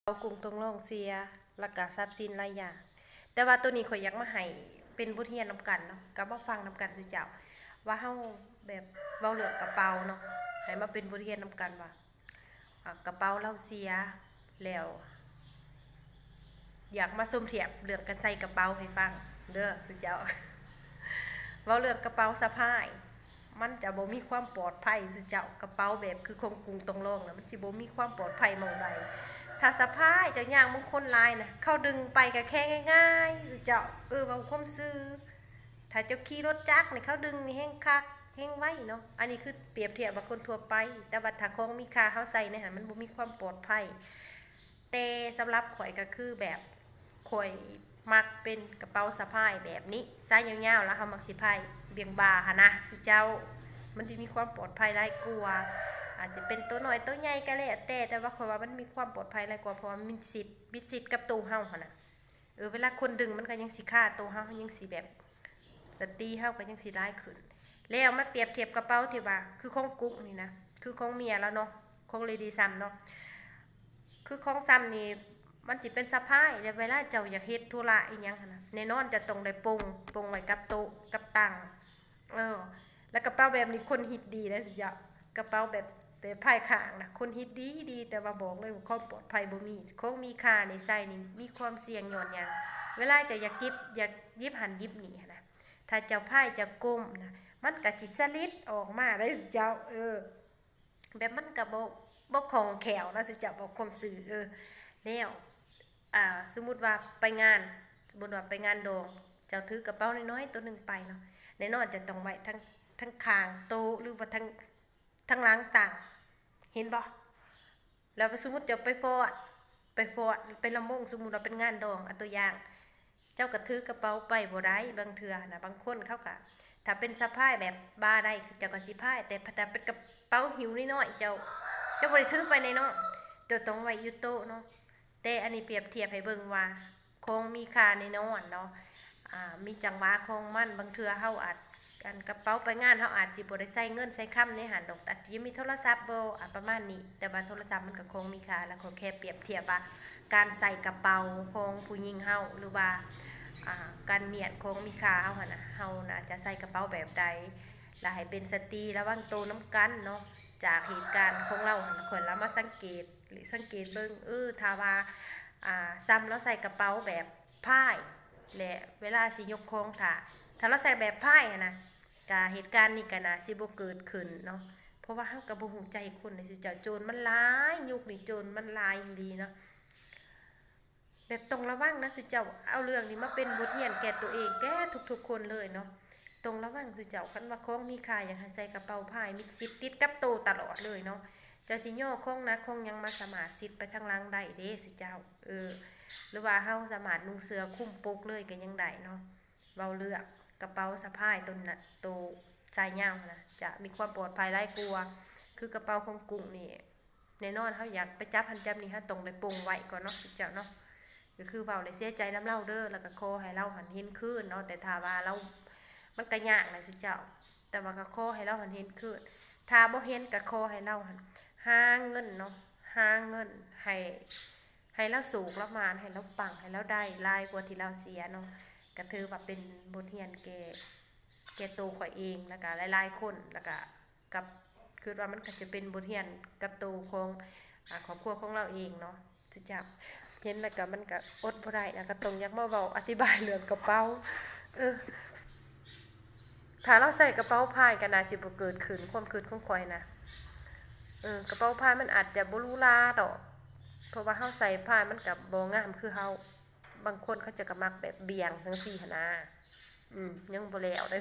ເປົາກຸ້ງຕົງລອງເສຍ ແລ້ວກະຊັບສິນຫຼາຍຢ່າງ. ແຕ່ວ່າໂຕນີ້ຂ້ອຍຢາກມາໃຫ້ເປັນບົດຮຽນນຳກັນເນາະ, ກໍມາຟັງນຳກັນສູ່ເຈົ້າ ວ່າເຮົາແບບເວົ້າເລື່ອງກະເປົາເນາະ, ໃຫ້ມາເປັນບົດຮຽນນຳກັນວ່າ ອາ ກະເປົາລາວເສຍ ແລ້ວ ຢາກມາສົມທຽບເລື່ອງການໃສ່ກະເປົາໃຫ້ຟັງເດີສູ່ເຈົ້າ. ເວົ້າເລື່ອງກະເປົາສະພາຍ ມັນຈະບໍ່ມີຄວາມປອດໄພສູ່ເຈົ້າ. ກະເປົາແບບຄືຂອງກຸ້ງຕົງລອງນະ ມັນຊິບໍ່ມີຄວາມປອດໄພໝ່ອງໃດ. ຖ້າສະພາຍເຈົ້າຍ່າງ ບາງຄົນຫຼາຍນະ ເຂົາດຶງໄປກະແຂງງ່າຍໆ ເຈົ້າ. ເອີ ເວົ້າຄວາມຊື່ ຖ້າເຈົ້າຂີ່ລົດຈັກນີ້ ເຂົາດຶງນີ້ແຮງຄັກແຮງໄວເນາະ. ອັນນີ້ຄືປຽບທຽບວ່າຄົນທົ່ວໄປ, ແຕ່ວ່າຖ້າຂອງມີຄ່າເຮົາໃສ່ໃນຫັ້ນ ມັນບໍ່ມີຄວາມປອດໄພ. ແຕ່ສຳລັບຂ້ອຍກໍຄືແບບ ຂ້ອຍມັກເປັນກະເປົາສະພາຍແບບນີ້ ສາຍຍາວໆ ແລ້ວເຮົາມັກສະພາຍບ່ຽງບ່າຫັ້ນນະສູ່ເຈົ້າ. ມັນຊິມີຄວາມປອດໄພຫຼາຍກວ່າ. ອາດຈະເປັນໂຕນ້ອຍໂຕໃຫຍ່ກໍແລ້ວແຕ່, ແຕ່ວ່າຂ້ອຍວ່າມັນມີຄວາມປອດໄພຫຼາຍກວ່າ ເພາະວ່າມັນມິດຊິດ ມິດຊິດກັບໂຕເຮົາຫັ້ນນະ. ເອີ ເວລາຄົນດຶງມັນກໍຍັງຊິຄາໂຕເຮົາ, ເຮົາຍັງຊິແບບ ສະຕີເຮົາກໍຍັງຊິຫຼາຍຂຶ້ນ. ແລ້ວມາປຽບທຽບກະເປົາທີ່ວ່າຄືຂອງກຸ້ງນີ້ນະ ຄືຂອງເມຍລາວເນາະ, ຂອງເລດີ້ຊຳເນາະ. ຄືຂອງຊຳນີ້ ມັນຊິເປັນສະພາຍ ແລ້ວເວລາເຈົ້າຢາກເຮັດທຸລະອີ່ຫຍັງຫັ້ນນະ ແນ່ນອນຈະຕ້ອງໄດ້ປົງ ປົງໄວ້ກັບໂຕະກັບຕັ່ງ. ເອີ ແລ້ວກະເປົາແບບນີ້ຄົນຮິດດີເດ້ຊຸເຈົ້າ. ກະເປົາແບບ ແບບພາຍຂ້າງນະ ຄົນຮິດດີດີ, ແຕ່ວ່າບອກເລີຍວ່າຄວາມປອດໄພບໍ່ມີ. ຂອງມີຄ່ານີ້ໃສ່ນີ້ມີຄວາມສ່ຽງຍ້ອນຫຍັງ? ເວລາເຈົ້າຢາກຈິບ ຢາກຢິບຫັ້ນຢິບນີ້ຫັ້ນນະ, ຖ້າເຈົ້າພາຍເຈົ້າກົ້ມນະ ມັນກະຊິສະລິດອອກມາໄດ້ຊຸເຈົ້າ. ເອີ ແບບມັນກະບໍ່ ບໍ່ຄ່ອງແຄ້ວນະ ຊິຈະບອກຄວາມຊື່. ເອີ ແລ້ວ ອ່າ ສົມມຸດວ່າໄປງານ ສົມມຸດວ່າໄປງານດອງ ເຈົ້າຖືກະເປົານ້ອຍໆໂຕໜຶ່ງໄປເນາະ, ແນ່ນອນຈະຕ້ອງໄວ້ທັງ ທັງຂ້າງໂຕະ ຫຼືວ່າທັງ ທັງຫຼັງຕັ່ງ ເຫັນບໍ່? ແລ້ວສົມມຸດເຈົ້າໄປຟ້ອນ ໄປຟ້ອນ ໄປລຳວົງ ສົມມຸດວ່າເປັນງານດອງ ອາ ຕົວຢ່າງ ເຈົ້າກໍຖືກະເປົາໄປບໍ່ໄດ້. ບາງເທື່ອນະ ບາງຄົນເຂົາກະ ຖ້າເປັນສະພາຍແບບບ່າໄດ້ ເຈົ້າກໍຊິພາຍ, ແຕ່ຖ້າເປັນກະເປົາຫິ້ວນ້ອຍໆ ເຈົ້າ ເຈົ້າບໍ່ໄດ້ຖືໄປແນ່ນອນ, ເຈົ້າຕ້ອງໄວ້ຢູ່ໂຕະເນາະ. ແຕ່ອັນນີ້ປຽບທຽບໃຫ້ເບິ່ງວ່າ ຂອງມີຄ່າແນ່ນອນເນາະ. ອາ ມີຈັງຫວະຂອງມັນ. ບາງເທື່ອເຮົາອາດ ອັນກະເປົາໄປງານ ເຮົາອາດຊິບໍ່ໄດ້ໃສ່ເງິນໃສ່ຄຳໃນຫັ້ນດອກ, ອາດຈະມີໂທລະສັບບໍ່ ອາ ປະມານນີ້. ແຕ່ວ່າໂທລະສັບມັນກໍຂອງມີຄ່າ, ແລ້ວກໍແຄ່ປຽບທຽບວ່າ ການໃສ່ກະເປົາຂອງຜູ້ຍິງເຮົາ ຫຼືວ່າ ອາ ການມ້ຽນຂອງມີຄ່າເຮົາຫັ້ນນະ, ເຮົານະຈະໃສ່ກະເປົາແບບໃດ ແລະ ໃຫ້ເປັນສະຕິລະວັງໂຕນຳກັນເນາະ. ຈາກເຫດການຂອງລາວຫັ້ນ ຂ້ອຍລະມາສັງເກດ ສັງເກດເບິ່ງ ເອີ ຖ້າວ່າ ອາ ຊຳລາວໃສ່ກະເປົາແບບພາຍ ແລະ ເວລາຊິຍົກຂອງ ຖ້າ ຖ້າລາວໃສ່ແບບພາຍຫັ້ນນະ ກະເຫດການນີ້ກະໜ້າຊິບໍ່ເກີດຂຶ້ນເນາະ. ເພາະວ່າເຮົາກະບໍ່ຮູ້ໃຈຄົນເດ້ຊຸເຈົ້າ, ໂຈນມັນຫຼາຍ, ຍຸກນີ້ໂຈນມັນຫຼາຍອີ່ຫຼີເນາະ. ແບບຕ້ອງລະວັງນະຊຸເຈົ້າ, ເອົາເລື່ອງນີ້ມາເປັນບົດຮຽນແກ່ໂຕເອງ ແກ່ທຸກໆຄົນເລີຍເນາະ. ຕ້ອງລະວັງຊຸເຈົ້າ, ຄັນວ່າຂອງມີຄ່າຢາກໃຫ້ໃສ່ກະເປົາພາຍ ມິດຊິດຕິດກັບໂຕຕະຫຼອດເລີຍເນາະ. ເຈົ້າຊິຍໍຂອງໜັກຂອງຫຍັງມາສາມາດຊິດໄປທາງຫຼັງໄດ້ເດ້ຊຸເຈົ້າ. ເອີ ຫຼືວ່າເຮົາສາມາດນຸ່ງເສື້ອຄຸມປົກເລີຍກໍຍັງໄດ້ເນາະ. ເວົ້າເລື່ອງກະເປົາສະພາຍໂຕນະ ໂຕສາຍຍາວຫັ້ນນະ ຈະມີຄວາມປອດໄພຫຼາຍກວ່າ. ຄືກະເປົາຂອງກຸ້ງນີ້ ແນ່ນອນເຮົາຢາກໄປຈັບຫັ້ນຈັບນີ້ ເຮົາຕ້ອງໄດ້ປົງໄວ້ກ່ອນເນາະ ເຈົ້າເນາະ. ກໍຄືເວົ້າແລ້ວເສຍໃຈນຳລາວເດີ ແລ້ວກໍຂໍໃຫ້ລາວຫັ້ນເຫັນຄືນເນາະ. ແຕ່ຖ້າວ່າລາວ ມັນກໍຍາກແຫຼະຊຸເຈົ້າ, ແຕ່ວ່າກໍຂໍໃຫ້ລາວຫັ້ນເຫັນຄືນ. ຖ້າບໍ່ເຫັນກໍຂໍໃຫ້ລາວຫັ້ນຫາເງິນເນາະ, ຫາເງິນໃຫ້ ໃຫ້ລາວໂຊກລາວໝານ ໃຫ້ລາວປັງ ໃຫ້ລາວໄດ້ຫຼາຍກວ່າທີ່ລາວເສຍເນາະ. ກໍຖືວ່າເປັນບົດຮຽນແກ່ ແກ່ໂຕຂ້ອຍເອງ ແລ້ວກະຫຼາຍໆຄົນ ແລ້ວກະກັບ ຄິດວ່າມັນກໍຈະເປັນບົດຮຽນກັບໂຕຂອງ ອາ ຄອບຄົວຂອງລາວເອງເນາະ. ສຸດຍອດ ເຫັນແລ້ວກໍມັນກໍອົດບໍ່ໄດ້ນະ ກໍຕ້ອງຢາກມາເວົ້າອະທິບາຍເລື່ອງກະເປົາ. ເອີ ຖ້າລາວໃສ່ກະເປົາພາຍກໍໜ້າຊິບໍ່ເກີດຂຶ້ນ ຄວາມຄິດຂອງຂ້ອຍນະ. ເອີ ກະເປົາພາຍມັນອາດຈະບໍ່ຫຼູຫຼາດອກ ເພາະວ່າເຮົາໃສ່ພາຍມັນກໍບໍ່ງາມຄືເຮົາ. ບາງຄົນເຂົາເຈົ້າກໍມັກແບບບ່ຽງຈັ່ງຊີ້ຫັ້ນນະ. ອືມ ຍັງບໍ່ແລ້ວເດ້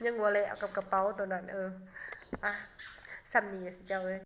ຍັງບໍ່ແລ້ວກັບກະເປົາໂຕນັ້ນ. ເອີ ອະ ສ່ຳນີ້ເດີເຈົ້າເອີຍ.